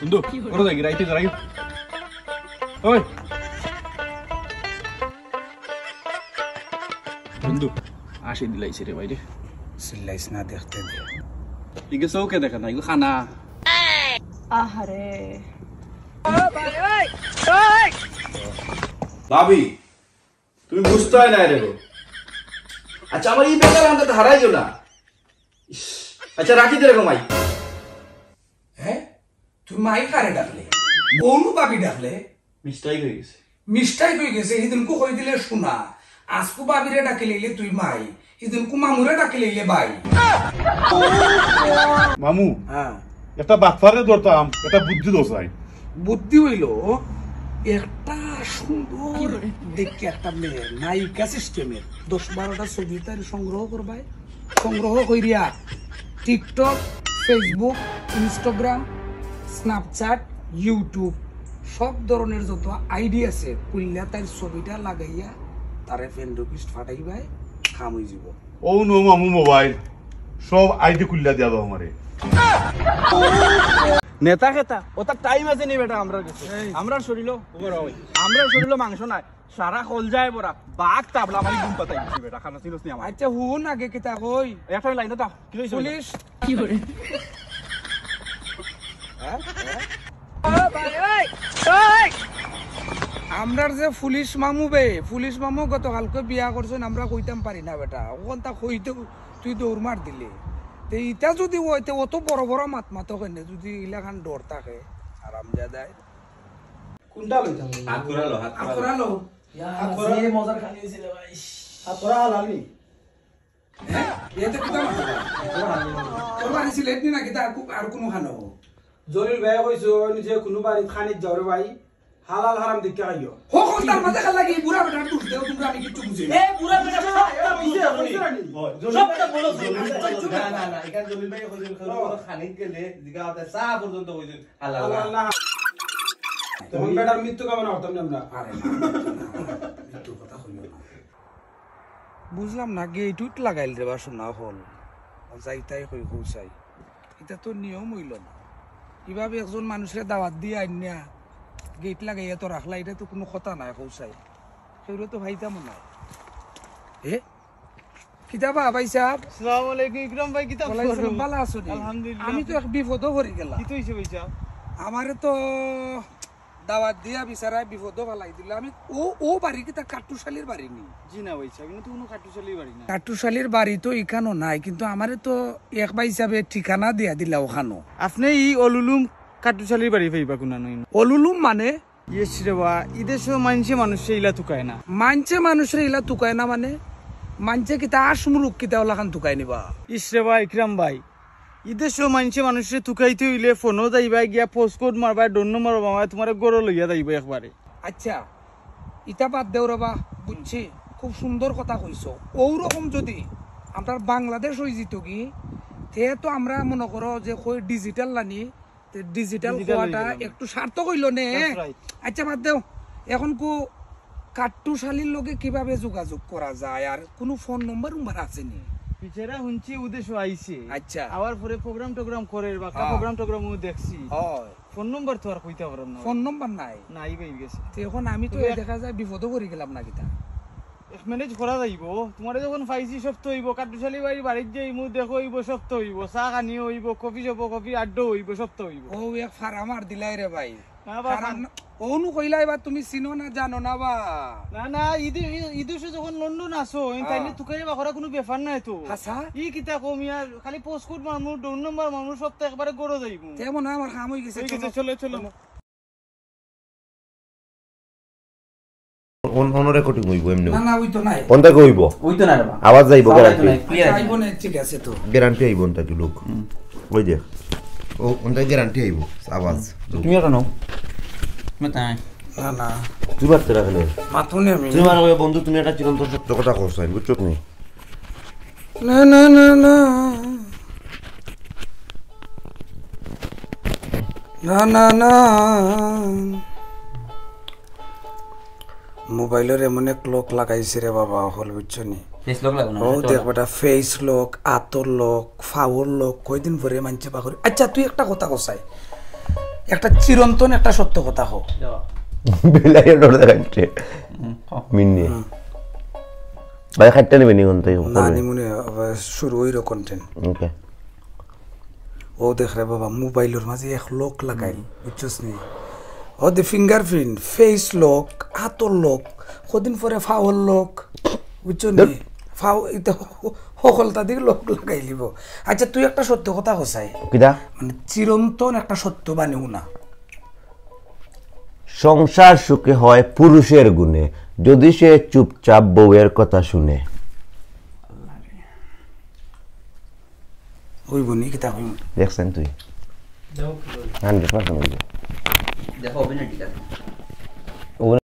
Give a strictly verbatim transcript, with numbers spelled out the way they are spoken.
বন্ধু, করো যাই, রাইতে যাই। ওই। বন্ধু, আসি দিলাইছে রে বাইরে। চিল্লাইস না, দেখতে দে। ইগে চোখে দেখে না, ইগো খানা। আহারে। ভাবি, তুমি বুঝতে হয় না রে গো। আচ্ছা, আমার এই বেকার আনতে হারাই গেল না। ইস, আচ্ছা, রাখি দে রে গো মাই। হ্যাঁ? তুই মাই কারে ডাকলে? বনু ভাবি ডাকলে? মিস্টেক হয়ে গেছে। মিস্টেক হয়ে গেছে, হিদিনকু কই দিলে শোনা। আজকু ভাবিরে ডাকি লইলে তুই মাই, হিদিনকু মামুরে ডাকি লইলে ভাই। মামু, হ্যাঁ। একটা বাটপারে ধরতাম, একটা বুদ্ধি দোষ নাই। বুদ্ধি হইল, একটা সুন্দর দেখে একটা মেয়ের নায়িকা সিস্টেমের দশ বারোটা ছবি তাই সংগ্রহ করবায়। সংগ্রহ করিয়া TikTok, Facebook, Instagram, Snapchat, YouTube, সব ধরনের যত আইডি আছে, খুলিয়া তাইর ছবিটা লাগাইয়া তারে ফ্রেন্ড রিকোয়েস্ট ফাটাইবায়, কাম হয়ে যাব। ও নো মামু মোবাইল, সব আইডি খুলিয়া দিয়া দাও আমারে। নেতা খেতা, ও তার টাইম আছে নি বেটা আমরার কাছে। আমরার শরীরও, আমরার শরীরও মাংস নাই। সারা কলজায় ভরা, বাঘ তাবলা মারি ঘুম পাতাই দিছে বেটা, খানা চিনস নি আমার। আচ্ছা, হুন আগে কিতা কই? একটা লাইনে তা, কি হইছে? পুলিশ। কি করে? হ্যাঁ? হ্যাঁ? ও ভাই, ওই, ওই। আমরার যে পুলিশ মামু বে, পুলিশ মামু গতকালকে বিয়া করছইন, আমরা কইতাম পারি না বেটা। ওখান তা কইতে তুই দৌড় মার দিলে। তে ইটা যদি অইতে অত বড় বড় মাত মাতো কেনে, যদি ইলাখান ডর থাকে, আরাম দেয়া দেয়। কোনটা লইতাম? হাত ঘুরালো, হাত ঘুরালো। ঘুরালো। ইয়া, হাত ঘুরা। যে মজার খালি হইছিল ভাই। হাত ঘুরা হালালি। হ্যাঁ? এতে কিতা মাথা? তোর বাড়ি সিলেট নি না কিতা আর কু-, আর কোনো খানো? জলিল ভাই কইছো, নিজে কোনো বাড়ি খানিত যাও রে ভাই। হালাল হারাম দেখে খাইও। হো, হো, তার মাঝে খালি লাগি বুড়া বেটার দুষ দেও, তোমরা আমি কিচ্ছু বুঝি না। এ, বুড়া বেটা সবটা বুঝে, বুঝে না নি? সবটা বলো, জলিল ভাই, আশ্চর্য না, না, না, এখানে জলিল ভাই কইছেন, খালি ও। খানিত গেলে, জিগা হাতে চা পর্যন্ত কইছেন, হালাল হালাল না। না। তখন বেটার মৃত্যু কামনা করতাম না আমরা। আরে না, না, না, মৃত্যুর কথা কইও না। বুঝলাম না, গেট উট লাগাইল রে বা শোনা হল। যাইতাই কই কৌসাই। ইটা তো নিয়ম অইল না। ইভাবে একজন মানুষরে দাওয়াত দিয়া আইন্না গেট লাগাইয়া তো রাখলা, ইটা তো কোনো কথা নায় কৌসাই। কেউরে তো পাইতাম না। এ? কিতা বা ভাই সাহেব? আসসালামু আলাইকুম ইকরাম ভাই, কিতা খবর? ওয়ালাইকুম আসসালাম, ভালা আছো নি? আলহামদুলিল্লাহ। আমি তো এক বিপদো পড়ি গেলাম। কিতা হইছে ভাই সাহেব? আমারে তো দাওয়াত দিয়া বিচারায় বিপদো ফালাই দিল। আমি ও, ও বাড়ি কিতা কাট্টুশালীর বাড়ি নি? জি না ভাই সাহেব, ইনো তো কোনো কাট্টুশালীর বাড়ি না। কাট্টুশালীর বাড়ি তো ইখানো নাই, কিন্তু আমারে তো এক ভাই হিসাবে ঠিকানা দিয়া দিলা ওখানো। আপনে ই অলুলুম কাট্টুশালীর বাড়ি পাইবা কুনা নই? অলুলুম মানে? ইয়েস রে বা, ইদেশো মানষে মানুষরে ইলা তুকায় না। মানষে মানুষরে ইলা তুকায় না মানে? মানষে কিতা আশ মুরুক কিতা ওলাখান তুকায় নিবা? ইস রে বা, ইকরাম ভাই, ইদেশো মানষে মানুষরে তুকাইতে অইলে ফোনো যাইবা, গিয়া পোস্ট কোড মারবা, ডোর নম্বর মারবা, তুমারে ঘরো লইয়া যাইবা একবারে। আচ্ছা, ইতা বাদ দেও রে বা, বুঝছি, খুব সুন্দর কথা কইছো। ওরকম যদি আমরার বাংলাদেশ অইযিতোগি, তে তো আমরা মনো করো যে কই ডিজিটাল লানি, তে ডিজিটাল ডিজিটাল অইয়া গেল। একটু সার্থক অইল নে। That's right. আচ্ছা, বাদ দেও, এখন কু কাট্টুশালীর লগে কিভাবে যোগাযোগ করা যায়, আর কোনো ফোন নম্বর উম্বার আছে নি? পিছেরা হুনছি উদেশো আইছে। আচ্ছা। আওয়ার পরে প্রোগ্রাম টোগ্রাম করে, বাক্কা হ্যাঁ। প্রোগ্রাম টোগ্রামও দেখছি। হয়। ফোন নম্বর তো আর কইতা পারলাম না। ফোন নম্বর নাই? নাই ভাই, গেছে। তে এখন আমি তো তবে এই এক দেখা যায় বিপদো পড়ি গেলাম না কিতা? এক ম্যানেজ করা যাইবো। তুমারে যখন পাইছি সব তো অইবো। কাট্টুশালী ভাইর বাড়িত যাইমু, দেখা অইবো, সব তো অইবো। চা খানি অইবো, কফি শপো কফি আড্ডা অইবো, সব তো অইবো। ও এক ফারা মার দিলাই রে ভাই। না বা ফারা খান- না, অনু কইলাই বা তুমি চিনো না জানো না বা। না, না, ইদে-, ই-, ইদেশো যখন লন্ডন আছো, হ্যাঁ। তাইলে তুকাইবা করা কোনো ব্যাপার নাই তো। হাছা? ই কিতা কম ইয়ার, খালি পোস্ট কোড মারমু, ডোর নম্বর মারমু, সব তো একবারে ঘরো যাইমু। তে মনে হয় আমার কাম অই গেছে, অই গেছে, চলো। চলো, চলো। অন, অন রেকর্ডিং অইবো এমনে? না, না, অইতো নায়। অনটাকে অইবো? অইতো নায় রে বা। আওয়াজ যাইবো, আওয়াজ গ্যারান্টি? যাইতো নায়, ক্লিয়ার আচ্ছা, যাইবো। আইবো না, ঠিক আছে তো। গ্যারান্টি আইবো অনটাকে লোক। হুম। ওই দেখ। ও, অনটাকে গ্যারান্টি আইবো, আওয়াজ। তুমি আর কেন? না, না। তুই মারতে রাখলে। মাতুনি আমি। তুই মারবে বন্ধু, তুমি একটা চিরন্তন সত্য কথা কইছো, বুঝছো তুমি? না, না, না, না। না, না, না। মোবাইলর এমন এক লক লাগাইছে রে বাবা, হকল বুঝছো নি? ফেস লক লাগানো ও আছে তো। দেখ বেটা, ফেস লক, আতর লক, ফাওর লক, কয়দিন পরে মানষে পাকরে। আচ্ছা, তুই একটা কথা কছাই, একটা চিরন্তন একটা সত্য কথা কও। বিলাইয়ে ডর দেখাচ্ছে। মিন্নি। ভাই খাটতে নেবে নি কোন তাই? না, নিমুনে আবার শুরু অইলো কন্টেন্ট। ওকে। ও দেখ রে বাবা, মোবাইলর মাঝে এক লক লাগাইল, বুঝছস নি? ও দে ফিঙ্গারপ্রিন্ট, ফেস লক, হাতর লক, কদিন পরে ফাওর লক, বুঝছো নি? ফাও ইতা হকলতা দিকে লক লাগাই লিব। আচ্ছা, তুই একটা সত্য কথা কছাই, কিতা? মানে চিরন্তন একটা সত্য বানিও না। সংসার সুখে হয় পুরুষের গুণে, যদি সে চুপচাপ বউয়ের কথা শুনে। হইব নি কিতা হইব? দেখছেন তুই? হান্ড্রেড পার্সেন্ট হইব। দেখো অভিনয় ঠিক আছে।